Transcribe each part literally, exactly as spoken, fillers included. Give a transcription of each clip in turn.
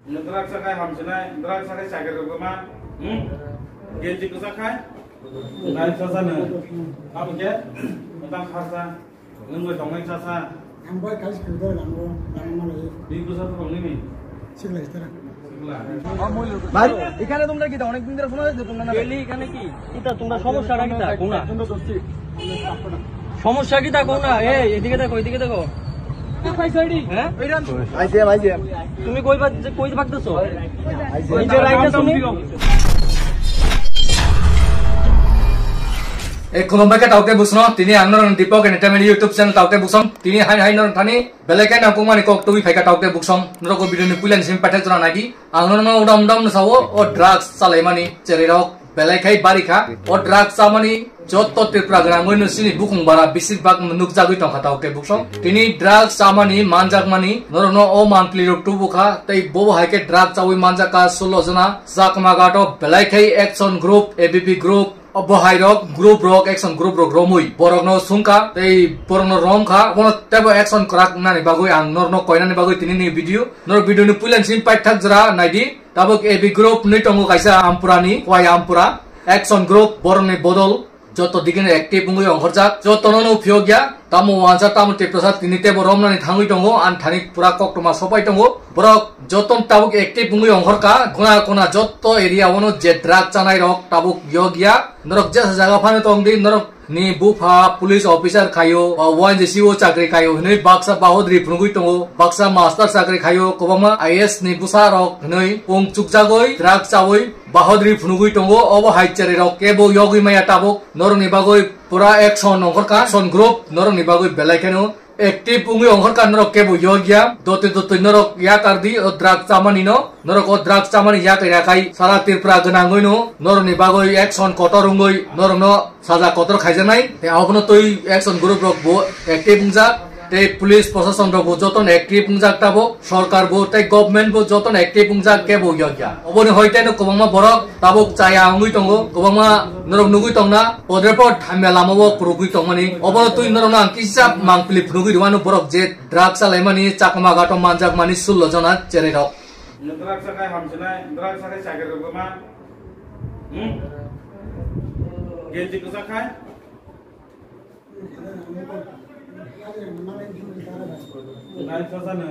Drugs chakhai hamsinai, drugs chakhai chakri rwgwma. Hmm? Genji kwchak khai? Nai chasa nw. Abo khe? Motang kharsa. Nwng bai tongnai chasa. Ang bai kaisa khe doi lango, lango malai. Bini bwsa to tongnai ni? Sikla istara. Sikla. ভাই, এখানে তোমরা কি দাও? অনেক দিন ধরে ফোন হচ্ছে তোমরা না? ডেইলি এখানে কি? কিতা তোমরা সমস্যাটা কিতা? কোনা? সমস্যা কিতা কোনা? এই, এদিকে দেখো, এদিকে দেখো। হ্যাঁ? ICM, ICM. তুমি কই বাদ-, কই ভাগতেছো? নিজের রাইটটা শুনি। Ei, khulumbai khe taukte busno, tini ang norok Deepak Entertainment YouTube channel taukte busong, tini hai hai norok thani, belai khe nangkukmani kok twi phaikha taukte busong, norok o video ni puila ni simi paithak jora naidi, ang norok no udam udam no sao, o drugs chalaimani, cherai rok, belai khai bari kha, o drugs chamani, jotto Tripura gwnangwi no chini bukhung bara, besir bak no nukjagwi tongkha taukte busong, tini drugs chamani, manjakmani, norok no o mantli rok tubu kha, tei bobo hai khe drugs chawi manjak kha sullo jona, Chakma Ghat o belai khai action group, A B P group, O bo hai rok, group rok, action group rok romwi borok no sungkha, tei borok no romkha, bono tebo action kwrak nani bagwi ang norok no koinani bagwi tini ni video, norok video ni puila ni simi paithak jora naidi, tabuk A B group ni tongo kaisa Ampura ni, Khowai Ampura, action group, borok ni bodol, joto digi no active wngwi ongkhorjak, joto no no phiyok ya, Tamo wansa tamo Tiprasa tini tebo romnani thangwi tongo, ani thani pura koktwma sopai tongo. Borok joto tabuk active wngwi ongkhorkha, kona kona joto area ono je drug chanai rok tabuk yog ya. Norok jesa jaga phano tong di, norok ni bupha police officer khaio, ba Y G C O chakri khaio hinwi baksa bahodri phunugwi tongo, baksa master chakri khaio, kwbangma I A S ni bwsa rok hinwi pung chukjagwi drug chawi bahodri phunugwi tongo. Obo hai cherai rok kebo yogwi maya tabuk norok ni bagwi. Pura action ongkhorkha, action group norokni bagwi belai kheno active wngwi ongkhorkha, norok kebo yog ya, dotwi dotwi norok yakar di o drug chamani no, norok o drug chamani yakai yakai sara Tripura gwnangwi no norokni bagwi action kotor wngwi norokno saja kotor khaijaknai, tei abono twi action group rok bo active wngjak. Tei police prosason rok bo jotono active wngjak tabuk, sorkar bo tei government bo jotono active wngjak kebo yokya. Oboni hoi tei no kwbangma borok tabuk chaya wngwi tongo, kwbangma norok nugwi tongna podre pod hamya lama o kwrwgwi tongmani. Obono twi norokno ang kisa mangpili phunugwi rwmano, borok je drug chalaimani, Chakma Ghat o manjakmani sullo jona cherai rok. Drug chakhai hamsinai, drug chakhai chakri rwgwma. Hmm? Genji kwchak khai? Nai chasa nw.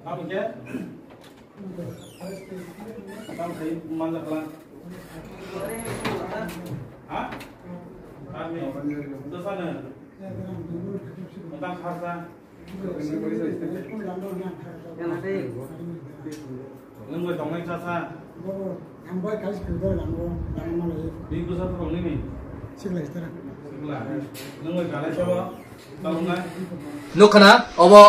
Abo khe? Tamo khai manjak kala. Ha? Tamo chasa nw. Tamo kharsa. Nwng bai tongnai chasa. Ang bai kaisa khe doi lango, lango malai. Bini bwsa to tongnai ni? Sikla istara. Sikla. Nwng bai belai sabo. Tongnai. Nukha na, obo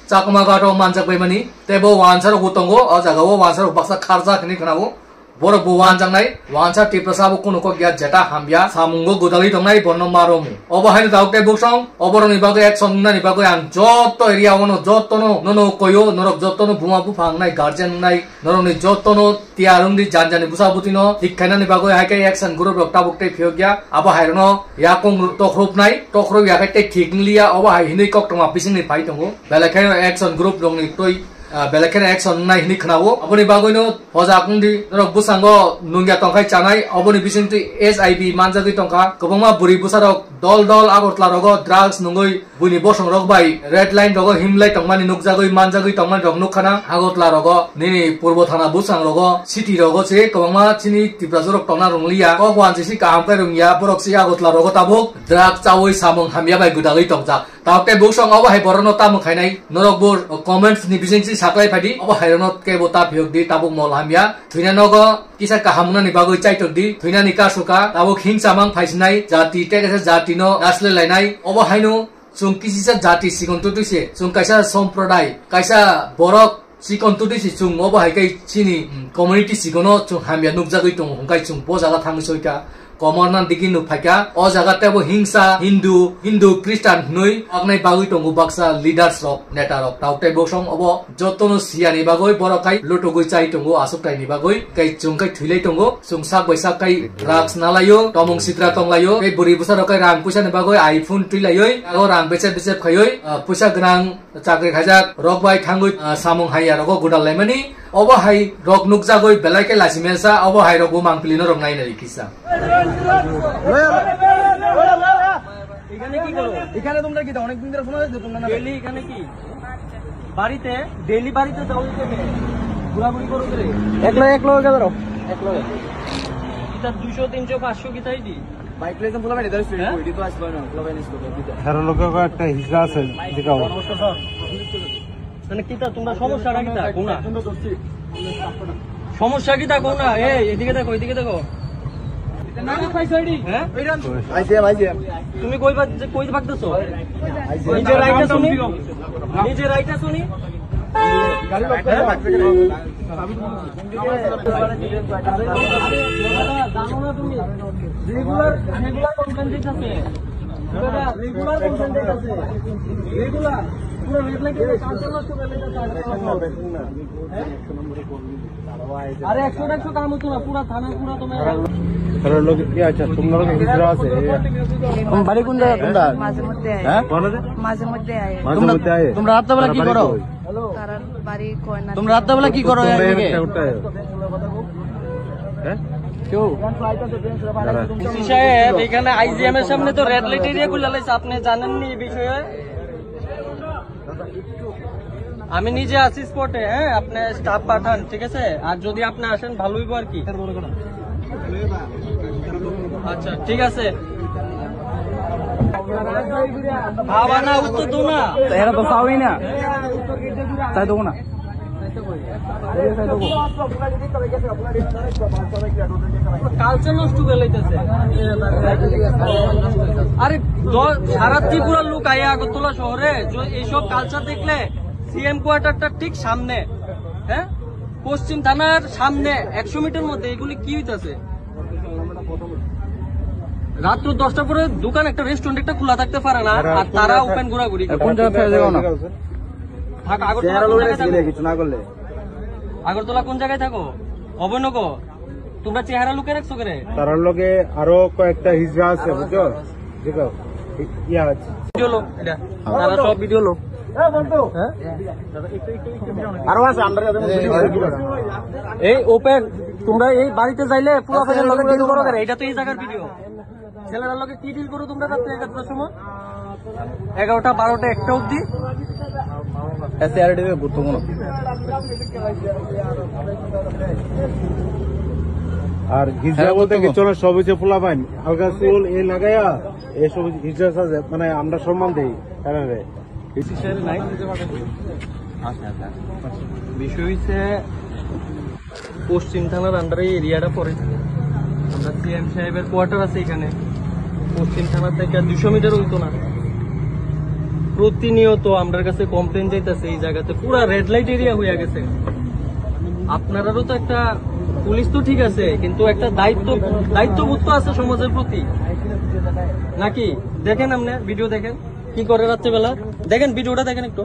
Chakma Ghat o manjak bai mani. Tei bo wansa rok bo tongo, o jaga o wansa rok baksa kharjak hinwi khwnago. Borok bo wanjaknai, wansa Tiprasa bo kunu kok ya, jeta hamya, samungo gwdalwi tongnai, bono maromu. Obo haino tabuk tei buksong, oboroni bagwi action wngnani bagwi ang joto area ono, jotono, nono koyo, norok jotono buma bupha wngnai, guardian wngnai, norokni jotono tiyar wngdi, janjani bwsa bwtwino thik khainani bagwi hai khe action group rok tabuk tei phiyok ya, abo hai rokno yakung tokhropnai, tokhro ya khe tei thik wngliya, obo hai hinwi koktwma bisingni phai tongo. Belai khe action group rokni twi, ah, belai kheno action wngnai hinwi khwnago. Aboni bagwino hojak wngdi, norok bwskango nungya tongkhai chanai, oboni bisingtwi H I V manjagwi tongkha. Kwbangma bwrwi bwsarok dol dol Agartala rogo drugs nungwi buini bosongrok bai red line rogo himlai tongmani nukjagwi manjagwi tongmani rok nukkhana. Agartala rogo nini purbo thana bwskangrogo city rogo se kwbangma chini Tiprasa rok tongna rwngliya. Kok wansi si kaham khe rwngya, borok se Agartala rogo tabuk drugs chawi samung hamya bai gwdalwi tongjak. Tabuk tei buksong obo hai borokno tamo khainai, norok bo comments ni bisingtwi saklai phaidi, obo hai rokno kebo ta phiyok di, tabuk mol hamya, thwina nogo kisa kaham wngnani bagwi chaitok di, thwinani kasu kha, tabuk hingsa mang phaisinai, jati tei kaisa jati no naslai lainai, obo haino chwng kisisa jati sikon twtwi se, chwng kaisa somprodai, kaisa borok, Chikon twi si chwng obo hai khe chini, mm, community chikono chwng hamya nukjagwi tongo, hwnkhe chwng bo jaga thangwi soikha, komorna digi nuk phaikha, o jaga teibo hingsa Hindu, Hindu Christian hwnwi haknai bagwi tongo baksa leaders rok, neta rok, tabuk tei bosong obo jotono siyani bagwi borok khai lutugwi chai tongo, aswk taini bagwi, tei chwng khai thwilai tongo, chwng sak bai sak khai drugs nalaio, tomung sitra tonglaio, tei bwrwi bwsa rok khai rang puisa ni bagwi iPhone twi laiwi, abo rang bechep bechep khaiwi, ah, puisa gwnang chakri khaijak rok bai thangwi, ah, samung haiya rogo gudal laimani, obo hai rok nukjagwi belai khe lachi mesa, obo hai rok bo mangpili no rok nai nai kisa. এখানে কি করো? এখানে তোমরা কি দাও? অনেকদিন ধরে শোনা যাচ্ছে তোমরা না। ডেইলি এখানে কি? বাড়িতে, ডেইলি বাড়িতে যাও এখানে। ঘোরাঘুরি করো করে। একলা, একলা হয়ে গেল। একলা হয়ে। এটা দুইশো, তিনশো, পাঁচশো কি তাই দি? বাইক লাইসেন্স খোলা বাইরে দাঁড়িয়ে হ্যাঁ? ওইটি তো আসবে না, খোলা বাইরে স্কুল দিতে। এর লগে একটা হিজড়া আছে, দেখাও। মানে কিতা তোমরা সমস্যাটা কিতা? কোনা? সমস্যা কিতা কোনা? এই এদিকে দেখো, এদিকে দেখো। হ্যাঁ? ICM, ICM. তুমি কই বাদ-, যে কই ভাগতেছো? নিজে রাইটটা শুনি, নিজে রাইটটা শুনি। হ্যাঁ? জানো না তুমি? রেগুলার, রেগুলার কমপ্লেন দিতেছে। রেগুলার কমপ্লেন দিতেছে। রেগুলার। পুরো রেড লাইট, কালচার নষ্ট করে দিতেছে। আরে একশো একশো কাম হতো না, পুরা থানা, পুরা তোমার। কারণ লোক কি আছে? তোমরা লোক হিজড়া আছে। তোমার বাড়ি কোন জায়গা তোমরা? মাঝে মধ্যে আয়। হ্যাঁ? মাঝে মধ্যে আয়। মাঝে মধ্যে আয়। তোমরা রাত্রেবেলা কি করো? কারণ বাড়ি কয় না। তোমরা রাত্রেবেলা কি করো এদিকে? হ্যাঁ? কেউ? ডিসি সাহেব, এখানে আইজিএম এর সামনে তো রেড লাইট এরিয়া খুলে লাইছে, আপনি জানেননি এই বিষয়ে? আমি নিজে আছি স্পটে, হ্যাঁ, আপনি স্টাফ পাঠান, ঠিক আছে? আর যদি আপনি আসেন, ভালো হইব আর কি। আচ্ছা, ঠিক আছে। বাবা না, উত্তর দো না। এরা তো চাওই না। চাই দেবো না। কালচার নষ্ট করে লাইতেছে। আরে, দ-, সারা ত্রিপুরার লোক আইয়া আগরতলা শহরে য-, এইসব কালচার দেখলে সিএম কোয়ার্টারটা ঠিক সামনে, হ্যাঁ, পশ্চিম থানার সামনে একশো মিটার মধ্যে এগুলি কি হইতাছে? রাত্র দশটার পরে দোকান, একটা রেস্টুরেন্ট একটা খোলা থাকতে পারে না, আর তারা ওপেন ঘোরাঘুরি করে। কোন জায়গা থেকে যাও না? থাক, আগরতলা চেহারা কোন লোকের জায়গায় থাকো? কিছু না করলে। আগরতলা কোন জায়গায় থাকো? অভয়নগর। তোমরা চেহারা লুকিয়ে রাখছো কেন? তারার লগে আরো কয়েকটা হিজড়া আছে, বুঝছো? দেখো, ইয়া আছে। ভিডিও লোক এটা। তারা সব ভিডিও লোক। হ্যাঁ? আরো আছে, আমরা এই ওপেন, তোমরা এই বাড়িতে যাইলে পুরো ফ্যামিলির লগে ডিল করো কেন? এটা তো এই জায়গার ভিডিও। ছেলেরার লগে কি ডিল করো তোমরা রাত্রে এগারোটার সময়? এগারোটা, বারোটা, একটা অবধি? এসএআরডি রে গুরুত্বপূর্ণ। আর হিজড়া হ্যাঁ, বলতে গুরুত্বপূর্ণ। কিছু না, সব হচ্ছে পোলাপাইন। আলগা চুল এই লাগাইয়া, এই সব হিজড়া সাজে, মানে আমরা সম্মান দেই তারারে। বেশি শেয়ার নাই। আচ্ছা, আচ্ছা। বিষয় হইছে, পশ্চিম থানার আন্ডারে এই এরিয়াটা পড়ে। আমরা সিএম সাহেবের কোয়ার্টার আছে এখানে। পশ্চিম থানা থেকে দুশো মিটার হইতো না। প্রতিনিয়ত আমরার কাছে কমপ্লেন যাইতেছে এই জায়গাতে পুরা রেড লাইট এরিয়া হয়ে গেছে। আপনারারও তো একটা, পুলিশ তো ঠিক আছে, কিন্তু একটা দায়িত্ব, দায়িত্ববোধ তো আছে সমাজের প্রতি, নাকি? দেখেন, আপনি ভিডিও দেখেন, কি করে রাত্রেবেলা। দেখেন, ভিডিওটা দেখেন একটু।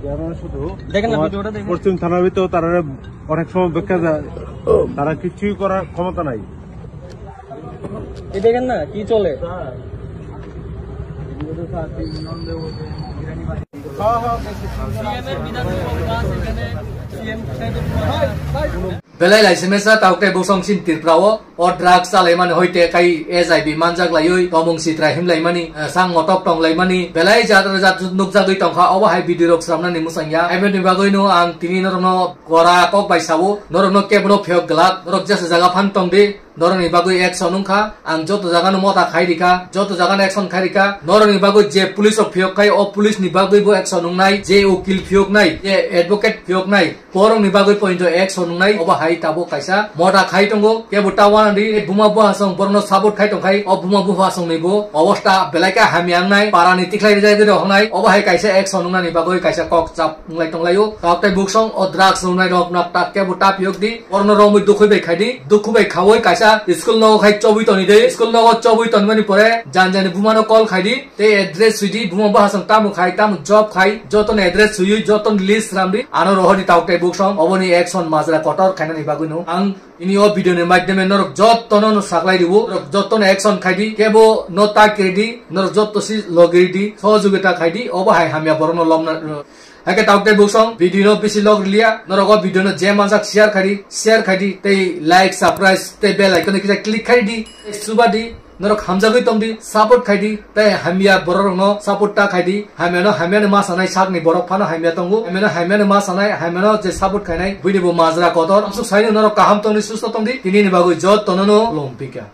যেমন শুধু দেখেন না, তোমার ভিডিওটা দেখেন। পশ্চিম থানার ভিতরে তারা অনেক সময় বেঁকে যায়, তারা কিছুই করার ক্ষমতা নাই। এই দেখেন না, কি চলে। সিএম এর বিধানসভা বাস এখানে, সিএম সাহেবের Belai lai se mesa tao tei bosong sin Tripura o, o drugs chalai mani hoi te kai H I V manjak laioi, tomung sitra him lai mani, eh, sang motok tong lai mani, belai jat jat nukjagwi tong kha, obo hai video rok swnam nani mwsang ya. Aboni bagwi no ang tini norok no kora kok bai sao, norok no kebo no phiyok glak, norok jesa jaga phan tong di, norok ni bagwi action wng kha, ang joto jaga no mota khai ri kha, joto jaga no action khai ri kha, norok ni bagwi je police rok phiyok khai, o police ni bagwi bo action wng nai, je ukil phiyok nai, je advocate phiyok nai, Borokni bagwi pointo action wngnai, obo hai tabuk kaisa mota khai tongo, kebo ta wanadi, buma buphasong borokno support khai tongkhai, o buma buphasongni bo obosta belai khe hamya wngnai, parani tikhlai rijai rok wngnai, obo hai kaisa action wngnani bagwi kaisa kok chap wnglai tonglaio. Tabuk tei buksong o drugs wngnai rok nak tak kebo ta phiyok di, borokno romwi dukhwi bai khai di, dukhu bai khaui kaisa School nogo khai chobwi toni de, school nogo chobwi tonmani pore jan jani bumano call khai di, tei address sui di, buma bo hasong tamo khai, tamo job khai, jotono address sui, jotono list ram di, ano rohor di tauk tei buksong, oboni action majra kotor khainani bagwi no. Ang ini o video ni maidhyame norok jotono no saklai ribo, norok jotono action khai di, kebo no ta kiri di, norok joto si logiri di, sohojogita khai di, obo hai hamya borok no lomna, Haikhe tauk tei buksong video no bisi log riliya, norok o video no je manjak share khai di, share khai di, tei like, subscribe, tei bell icon no kisa click khai di, tei suba di, norok hamjagwi tong di, support khai di, tei hamya borok rok no support ta khai di, hamya no hamya no ma sanai sak ni borok phano hamya tongo, hamya no hamya no ma sanai, hamya no je support khainai, buini bo majra kotor, amsuk sai no norok kaham tong di, susto tong di, tini ni bagwi jotono no lompika.